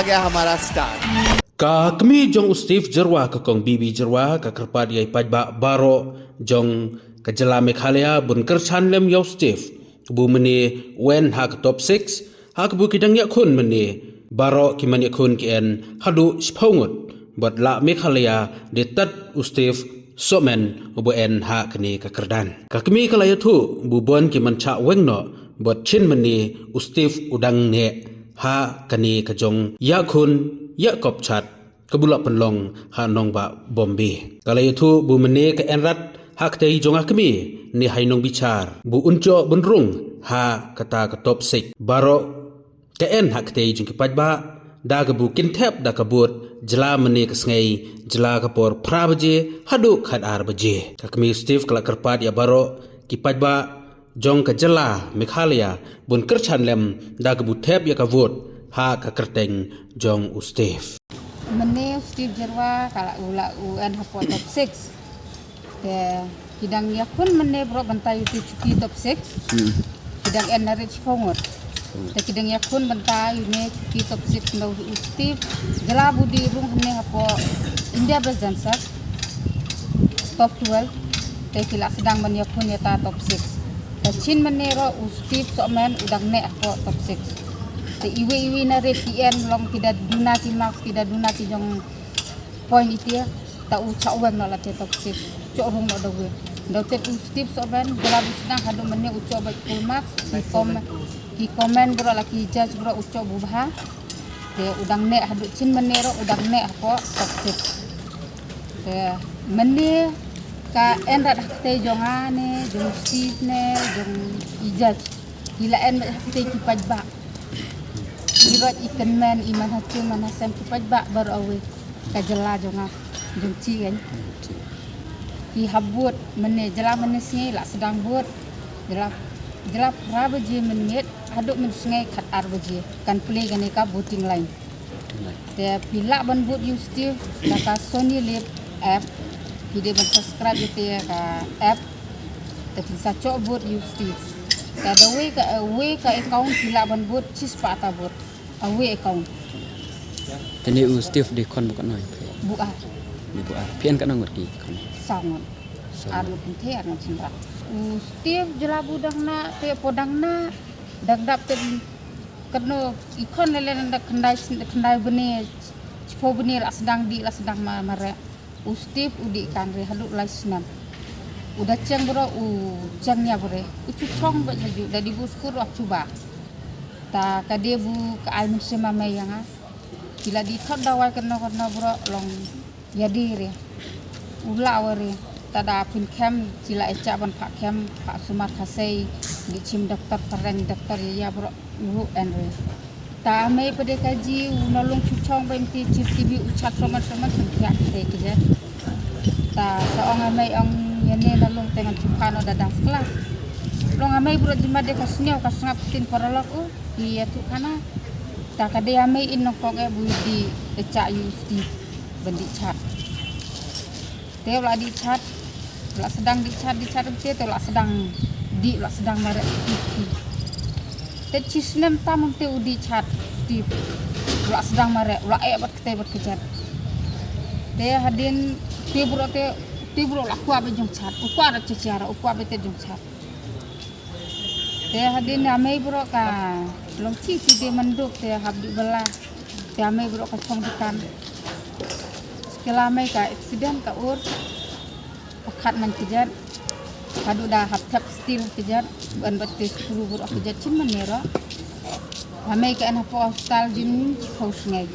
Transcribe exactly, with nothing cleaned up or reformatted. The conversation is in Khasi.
Ka kmie jong u Steve Jyrwa, ka Kong Bibi Jyrwa, ka kyrpad ïa i paidbah baroh jong ka jylla Meghalaya ban kyrshan lem ïa u Steve, ba mynne u en ha ka top six, ha kaba ki dang ïakhun mynne baroh ki man ïakhun ki en haduh shiphew ngut, bad la Meghalaya dei tad u Steve Sohmen uba en ha kane ka kyrdan. Ka kmie ka la ïathuh ba bun ki man shah weng noh, bad shisien mynne u Steve u dang neh ha kane ka jong ïakhun ïakop chart kaba la pynlong ha nongbah Bombay. Ka la ïathuh ba mynne ka en rat ha kti jong ka kmie ne ha i nongbichar, ba un shu ban rung ha kata ka top six. Baroh ka en ha kti jong ki paidbah da kaba kin thep da ka vote jylla mynne ka sngi, jylla ka por phra baje haduh khatar baje. Ka kmie Steve ka la kyrpad ïa baroh ki paidbah jong ka jylla Meghalaya ban kyrshan lem da kaba thep ïa ka vote ha ka kyrteng jong u Steve. Mynne u Steve Jyrwa ka la u la u en hapoh top six. Te ki dang ïakhun mynne baroh ban tai ïa u te shuki top six. Ki dang en na rate shiphew ngut. Te ki dang ïakhun ban tai ïa une shuki top six, na u Steve Jyrwa ba u dei rung hangne hapoh India Best Dancer top twelve. Te ki la sdang ban ïakhun ïa ta top six. Te shisien mynne ruh u Steve Sohmen u dang neh hapoh top six. Te iwei iwei na rate ki en long ki da duna ki marks, ki da duna ki jong point iti, ta u shah weng noh la te top six. Shu rung noh da wei. Da u te u Steve Sohmen, jylla ba sdang haduh mynne u shu bad full marks. Ki com-, ki comment baroh la ki judge baroh u shu ba bha. Te u dang neh haduh shisien mynne ruh u dang neh hapoh top six. Te mynne ka en rat ha kti jong nga ne jong u Steve ne jong i judge. Ki la en ha kti ki paidbah. I rot i kyrmen, i man ha sum man ha sem ki paidbah baroh kawei. Ka jylla jong nga, jong chi kan. Ki hap vote mynne, jylla mynne sngi la sdang vote. Jylla, jylla phra baje mynmiet haduh mynsngi khatar baje kan plie kane ka voting line. Te phi lah ban vote ïa u Steve da ka Sony Live app. Phi dei ban subscribe ïa te ka app. Te phin sa shu vote ïa u Steve. Te da wei ka, wei ka account phi lah ban vote shispah ta vote. A wei account. Te une u Steve dei khon ba katno? Bu ar. Dei bu ar. Phi en katno ngut ki khon? Saw ngut. Saw ngut. Ar ngut kynthei, ar ngut shynrang. U Steve jylla ba u dang neh te, hapoh dang neh, dang dap te katno i khon leh leh, da khyndai, khyndai bnai, shiphew bnai la sdang dih, la sdang ma-, mareh. U Steve u dih kan re haduh lai snem. U da cheng baroh u cheng nia bore. U shu chong beit ha ju, da dei ba u skur u shu ba. Ta ka dei ba ka ai mynsiem ma mei ïa nga. Ki la dei thot dawai katno katno baroh long ïa dei re. U lah wa re. Ta da pynkem, ki la ïa chah ban phah kem, phah sumar khasei, dei chim doktor, phareng doktor ïa ïa baroh. U ruh en re. Ta mei pade ka ji u nalung chuchong ba imti chir tibi u chat soman soman pynkhia kite kije. Ta sa ong amei ong ïa ne nalung te ngan chupa no da dance class. Long amei bro jima de ka sniaw ka sngap tin paralok u ki ïa tu kana. Ta ka de amei in nongkong e bu di e cha yu sti ban di chat. Te u la dih chat, u la sdang dih chat, dih chat te, te u la sdang dih, u la sdang mareh sdih sdih. Te shi snem tam te u dih chat sdih. U la sdang mareh, u la eh bad kte bad kjat. Te hadien te bro te, te bro la kwah bad jong chat, u kwah da chiara, u kwah bad te jong chat. Te hadien amei bro ka long chi chi de manduk te hap dih bala. Te amei bro ka chong dukan. Skela amei ka accident ka ur. Ka khat man kjat. Ka du da hap thep steel kjat. Ban bat te skru bro kjat chin man nero. Amei ka en hapoh hospital jin chipau sngai.